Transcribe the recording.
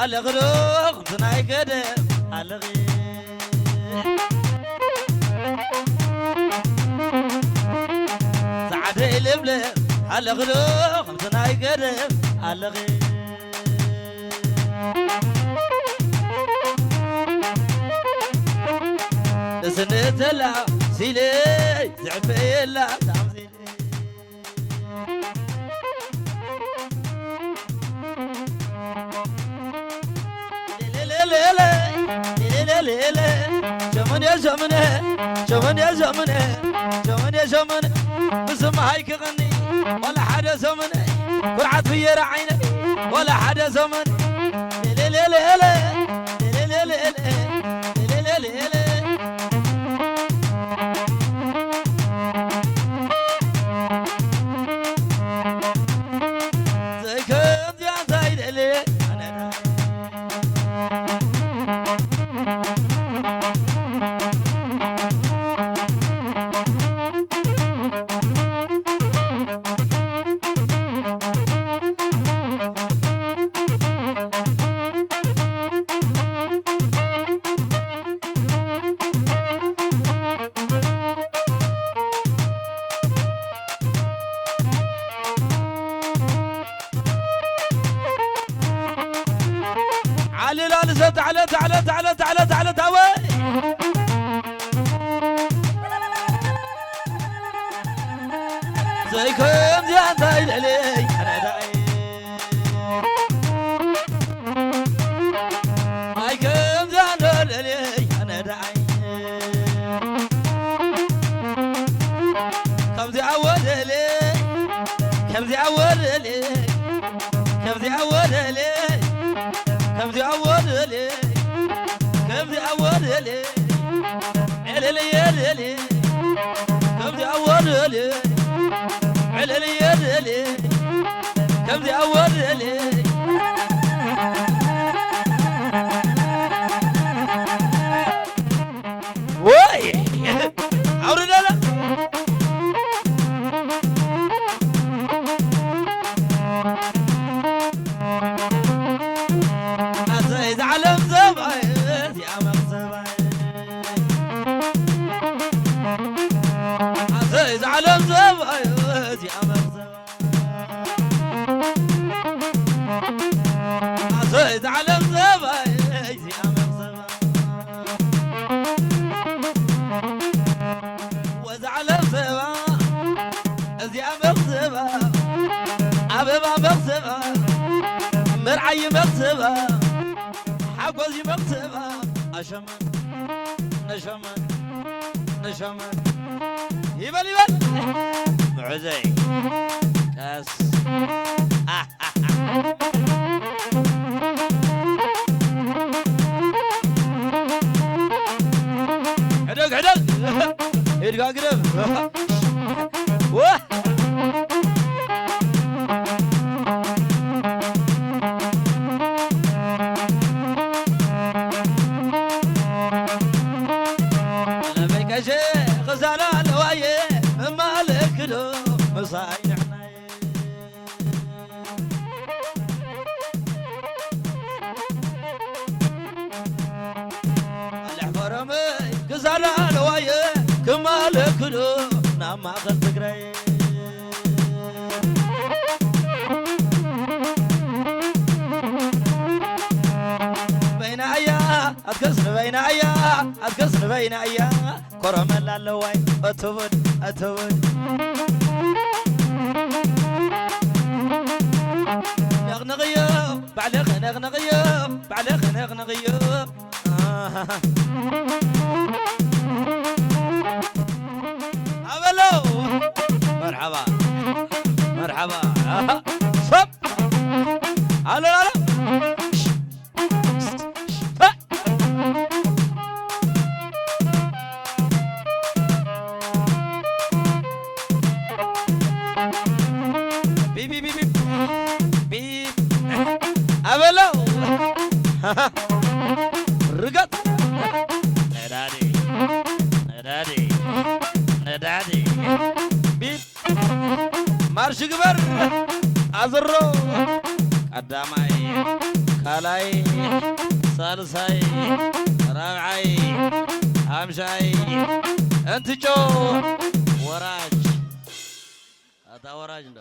ኣለኽዶ ከምቲ ናይ ገደም ኣለኺ ጻዕደይ ልብለብ ኣለኽዶ ከምቲ ናይ ገደም ኣለኺ ንስንተላ ሲለይ ዝዕበየላ ታምዚለይ ሸመነ ሸመነ ሸመነ ሸመነ ሸመነ ሸመነ ብስምሃይ ክቐኒ ዋላ ሓደ ሰሙነ ኩርዓት ፍየራ ዓይነ ዋላ ሓደ ሰሙነ ሌሌሌሌሌ ሌሌሌሌሌ ሌሌሌሌሌ ዘይከም ዚኣ እንታይ ደልየ ኣነ ዓልል ኣልሰት ዓለት ዓለት ዓለት ዓለት ዓለት ኣወይ ዘይከምዚኣ እንታይ ልዕለይ ኣነ ደኣይ ኣይከምዚኣ ዶ ልዕለይ ኣነ ደኣይ ከምዚኣ ወደለይ ከምዚኣ ወደለይ ከምዚኣ ወደለይ ከምዚኣ ወደለይ ከምዚኣ ወደለይ ዕልልየልል ከምዚኣ ወደለይ ዕልልየልል ከምዚኣ ወደለይ ወይ ኣውርደላ ኣዘይ ዝዓለም ዘባይ እዚኣ መኽሰባይ ኣዘይ ዝዓለም ዘባይ እዚኣ መኽሰባይ ኣዘይ ዝዓለም ዘባይ እዚኣ መኽሰባይ ወዛ ዓለም ዘባ እዚኣ መኽሰባ ኣበባ መኽሰባ መርዓይ መኽሰባ ሓጎስ መኽሰባ ኣሸመን ነሸመን ነሸመን ይበል ይበል ምዑዘይ ቀስ ሕደግ ሕደግ ኢድካ ግደፍ ለበይ ቀሸ ኽዛላ ኣለዋየ እማለክዶ ምሳይ ንሕናየ ኣልሕፈረመይ ክዛላ ኣለዋየ ክማለክዶ ናብ ማእኸል ትግራይ በይና እያ ኣትከስ ንበይና እያ ኣትከስ ንበይና እያ ኮረመል ኣለዋይ እትብል እትብል ነቕንቕዮ ባዕልኺ ነቕንቕዮ ባዕልኺ ነቕንቕዮ ኣበሎ መርሓባ መርሓባ ሰብ ኣሎ ኣሎ ቢብ ቢብ ቢብ ቢብ ቢብ ኣበሎ ርገጥ ነዳዲ ነዳዲ ነዳዲ ቢብ ማርሽ ግበር ኣዝሮ ቀዳማይ ካልኣይ ሳልሳይ፣ ራብዓይ፣ ሓምሻይ፣ እንትጮ፣ ወራጅ። ኣታ ወራጅ እንዶ።